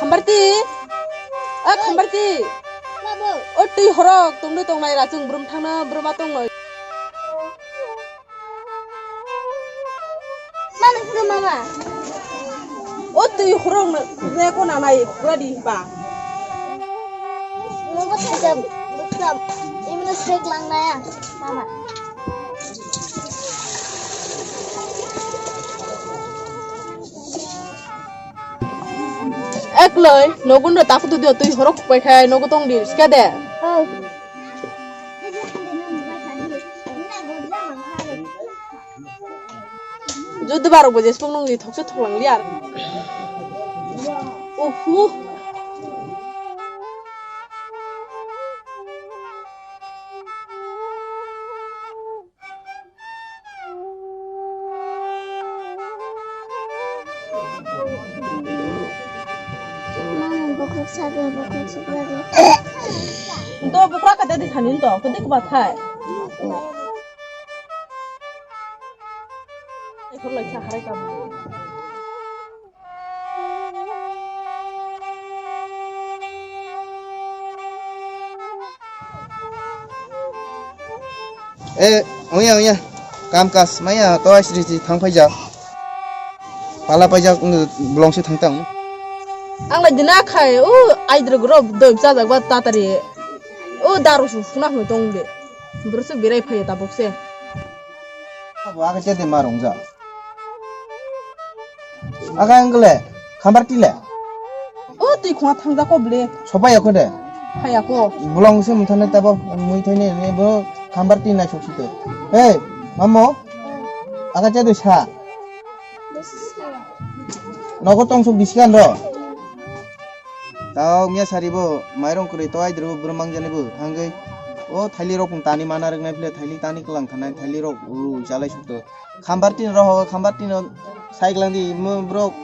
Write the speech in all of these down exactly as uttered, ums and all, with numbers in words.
Khambarti, a Khambarti. Mabo. O twi horok tongdwi tongnai ra chwng brum thangna bruma tongnai. Mano khe mama. O twi horok ne ko nanai pura di ba. Nogo thajam, bwsam, imno sek lang naya, mama. Ekloi, nogun ro taku tu dio twi horok pai khai nogo tong di, ska de. Oh. Judu barok baje song nung di thokse thoklang liar. Uhu. Mama, bukhuk sabi, bukhuk sukradi. To bukra kata di thanin to, kudi kubathai. Ekhor lai sa harai kamu. Eh, oya, oya. Kam kas maya to asri si thang phaijak. Pala paijak, mm, belong si thang tang. Ang lai dina khai, o aidrok ro doi bchajak ba tatari. O daru su suna hoi tong de. Bwrwswk berai phaiya tabuk se. Abo aga chede ma rongja. Aga angle, Khambarti le. O twi khunga thangjak ko ble. Sopai ya ko de. Phaiya ko. Bolong se muthanai tabo mui thaini ni bo Khambarti nai sok sito. Hey, mamo. Aga chede sa. Nogo tong sok bisikan ro. Tao miya sari bo mairong kwrwi to aidrw bo bwrwmang jani bo thangwi o thaili rok tani mana rwknai phle thaili tani kwlang thanai thaili rok ru chalai sukto. Khambarti no roho Khambarti no sai kwlang di mo brok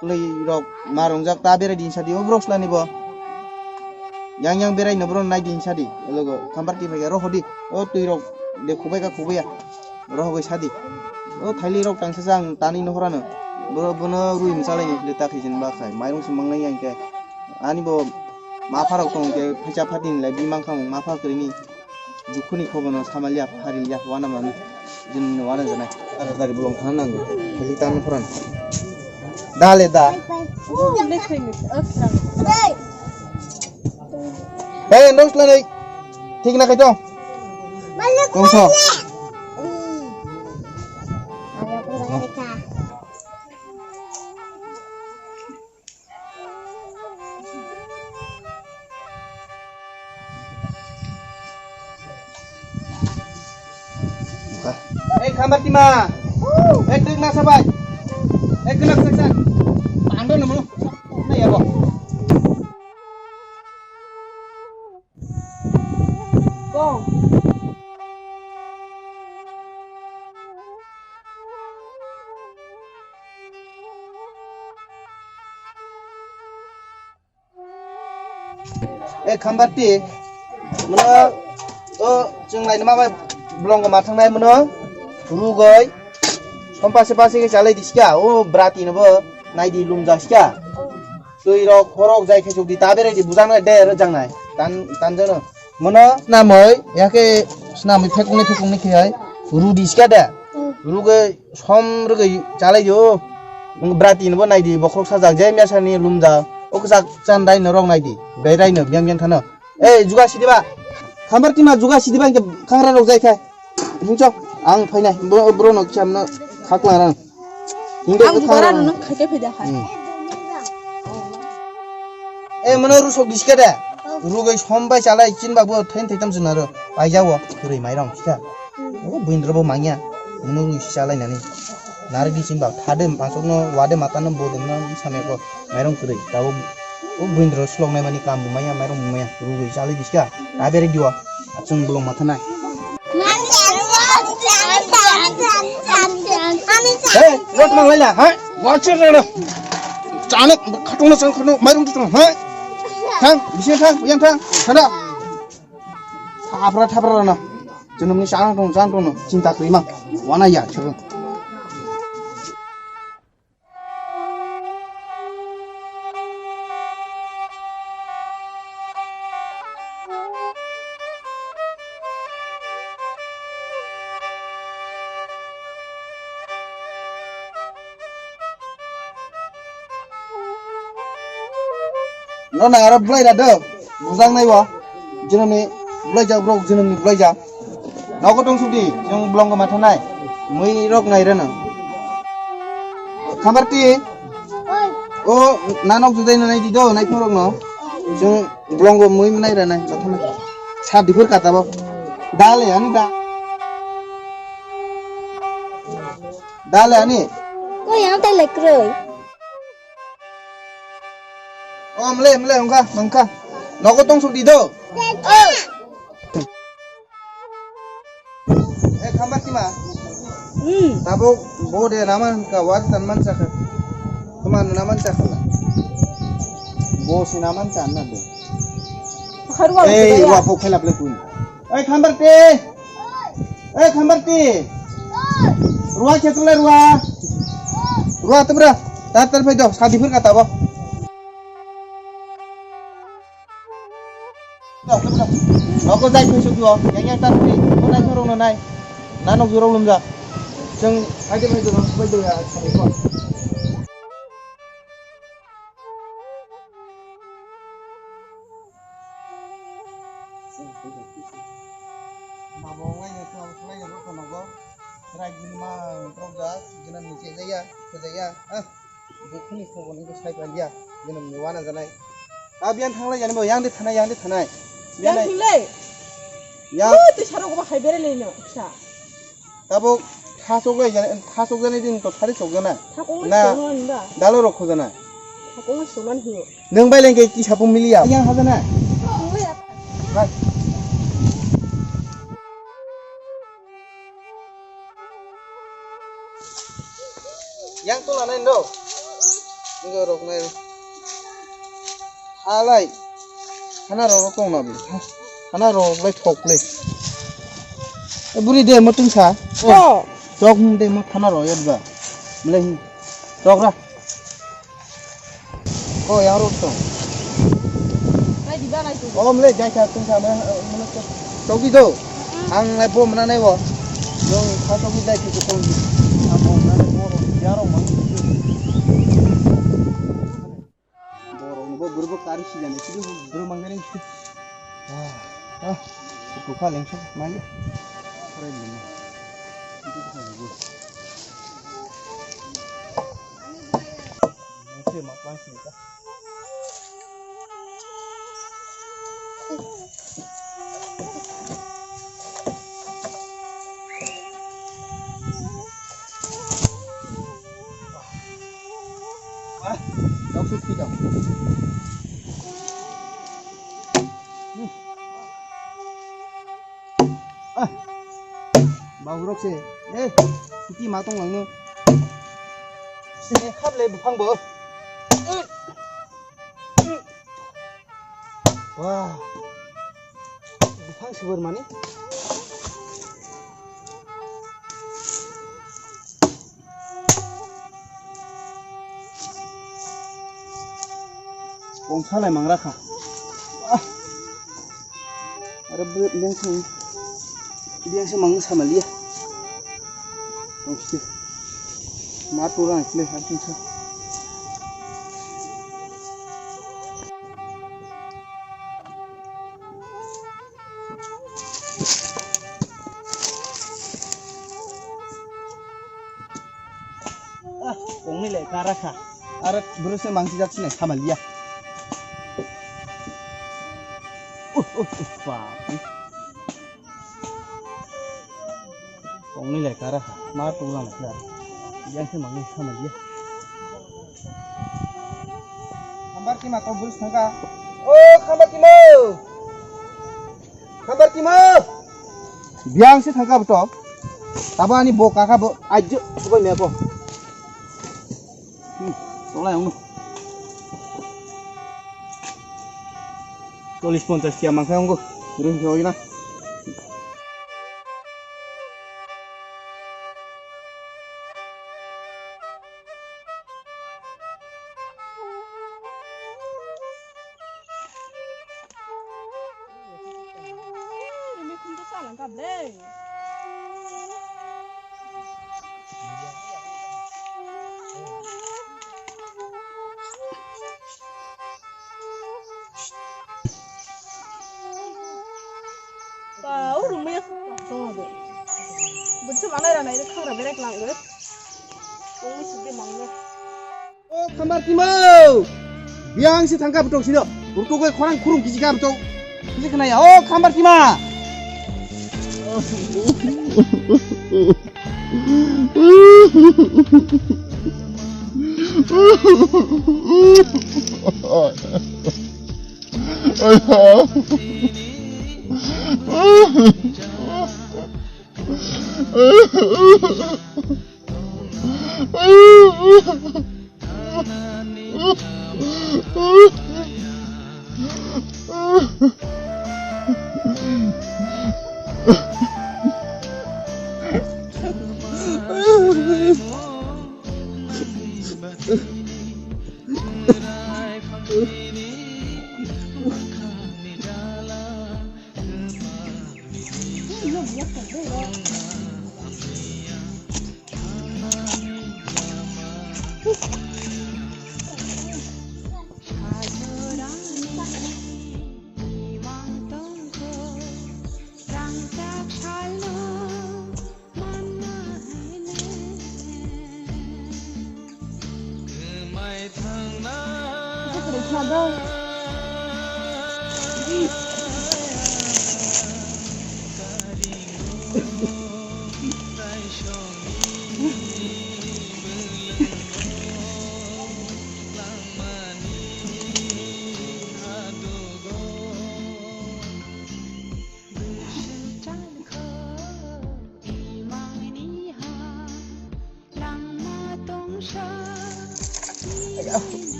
kwlwi rok ma rongjak ta berai din sadi o brok slani bo. Yang yang berai no bro nai din sadi logo Khambarti phai roho di o twi rok de khubai ka khubai ya. Rohogwi sadi. O thaili rok tangsa sa ang tani nohorano. Boro bono rui mchalai ni phile ta khe jin ba khai. Mairung se mangnai yang khe. Ani bo mapha rok tong khe phacha phatini lai bimang khamung mapha kwrwini. Dukhuni khobono samalia pharilya wana mani. Jin wana janai. Tara tari bolong thana nango. Thili ta nohorano. Da le da. Hey, ndo slanai. Thik na khaito. Tongso. Ei, Khambartima. Ei, twk na sabai. Ei, kwnak saksa. Pando namu. Na yabo. Kong. E Khambarti, mano, o, chwng nainima bai bolongo ma thangnai mano, rugoi, som pase pase khe chalai diska, o, brati no bo, naidi lumjak sia. Twi rok, khorok jai khe chukdi, ta berai di, bujang nai, de, rwjang nai, tan, tan jano. Mono snamwi, yake snamwi phekungni phekungni khe hai, rudi ska da. Rugwi som rwgwi chalai di, o. Brati no bo nai di, bokhorok sajak, je mesa ni lumjak, o kwchak chandai no rok nai di, berai no, biang biang thano. Ei, juga sidi ba, Khambartima juga sidi ba, hingke khangra rok jai khe. Hingchok, ang phainai, bo-, bro no kisa mano khaklang rang. Hingke ang khe dukan khaklang rang. Nung khaike phaida hai. Hmm. Eh, mano rusok diska de. Rugoi som bai chalai chin ba bo thain thaitam chuna ro. Paijao, kwrwi mairong kisa. O buindro bo mangya. Mano rugoi chalai nani. Nari di chin ba thade masok no wade mata no bodom no samya ko. Mairong kwrwi, tabuk o buindro slok nai mani kam bo maya, mairong bo maya, rugwi chalwi biska, ta beri diwa, achung bolong matha nai. Hey, rot mang laila, ha? Wacha rana. Chana khatung na chang khatung, mairong tu chang, ha? Thang, bisi thang, yang thang, thada. Thapra, thapra rana. Junum ni chang tong, chang tong, chinta kri mang. Wana ya, churu. No na aro bwlai ra do. Bujang nai bo. Jonomni bwlai jak bro, jonomni bwlai jak. Nogo tong sudi, jong blongo matha nai. Mui rok nai reno. Khambar ti. O nanok judai nai di do, nai phung rok no. Jong blongo mui nai ra nai, matha nai. Sa diphur kata bo. Dale ani da. Dale ani. Ko yang tai le kroi. O mle mle ongkha mangkha. Nogo tong sudi do. Eh, khambar tima. Hmm. Tabuk bo de naman ka war tan man chakha. Tuma naman chakha. Bo si naman chakha na de. Kharwa. Eh, wa po khelap le kun. Oi, Khambarti! Oi, Khambarti! Rua khe chwlai rua! Rua tubra! Tar tar phai do, sadi phir ka tabo. Do, tubra. Noko jai phai sukyo, yang yang tar phai, ko nai phai rok no nai. Na nok jurok lumja. Chwng phai de phai do, phai do ya, phai do. Mabo wnglaino, tamo wnglaino, rokho nogo. Rai bini ma rokjak, gwnam ni chejaya, khojaya, ha? Dukhuni khobor ni sai paliya, gwnam ni wana janai. Abiyan thanglai jani bo, yang de thanai, yang de thanai. Yang thanglai. Yang. Oh, twi sarok ba khai bere leino, sa. Tabuk thasok lai jani, thasok jani din to thari sok jana. Thakung na, sokno ani ba? Dalo rok khojana. Thakung sokno ani hiyo. Nung bai lengke ki sapung miliya. Yang hajana. Hai. Yang to lanai ndo. Ngo rok nai. Halai. Hana rok tong na bi. Hana rok lai thok le. E buri de mo tung sa. Oh. Chok hum de mo thana rok yat ba. Mle hi. Chok ra. Ko yang rok tong. Nai di ba nai tu. Oh mle jai sa tung sa mo mo chok. Chok di do. Ang lai bo mana nai bo. Jong sa chok di dai ki tong. Ang bo mana bo ya rok mang. Borok ni bo bwrwi bo kari sijani, sidi bo bwrwi mangani. Ah, ah, kukha lengsa maya. Kore lima. Itu kukha lima. Lengsa ma pang sini ka. Ah, kau sih tidak. Hmm. Ah. Bau rok se. Eh, titi ma tong langno. Eh, khap le buphang bo. Wah. Buphang subur mani. Kong salai mangra kha. Ah. Aro biyang se, biyang se mang samaliya. Tong site. Ma tura ang kile har tong sa. Ah, kongni le kara kha. Aro bwrwi se mangsi jak sini samaliya. Uh, uh, uh, bap. Kongni le kara kha. Ma tulang kha. Yang se mangni samaliya. Khambar kima to bwrwi sangka. O khambar kima. Khambar kima. Biyang se thangka bo to. Tabo ani bo kaka bo ajjo subai me ko. Hmm, tolai ang. Chollish ponchash tiya mangsa ang. Rung se oi na. Sora berek lang go. Ongni sidi mangno. O khambar timo. Biang si thangka betok sino. Betok bai khorang khurung kisi ka betok. Kisi khna ya. O khambar tima.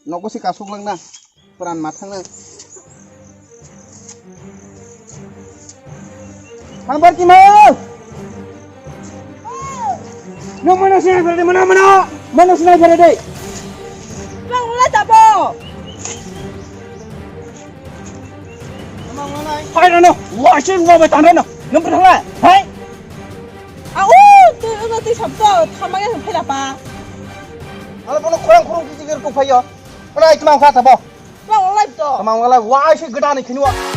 Nogo se kasuk lang na. Pran ma thang na. Thang bar ki ma. Nung mano sinai phere de, mano, mano. Mano sinai phere de. Bang la tabo. Hai rano. Wa sing wa ba tan rano. Nung pran la. Hai. Au, tu, tu, tu, sab to, thamaya phela pa. Ala bono khorang khorang kiti kir tu phayo. Mana ai tmang kha tabo. Bang lai to. Tmang la wa ai se gada ni khinwa.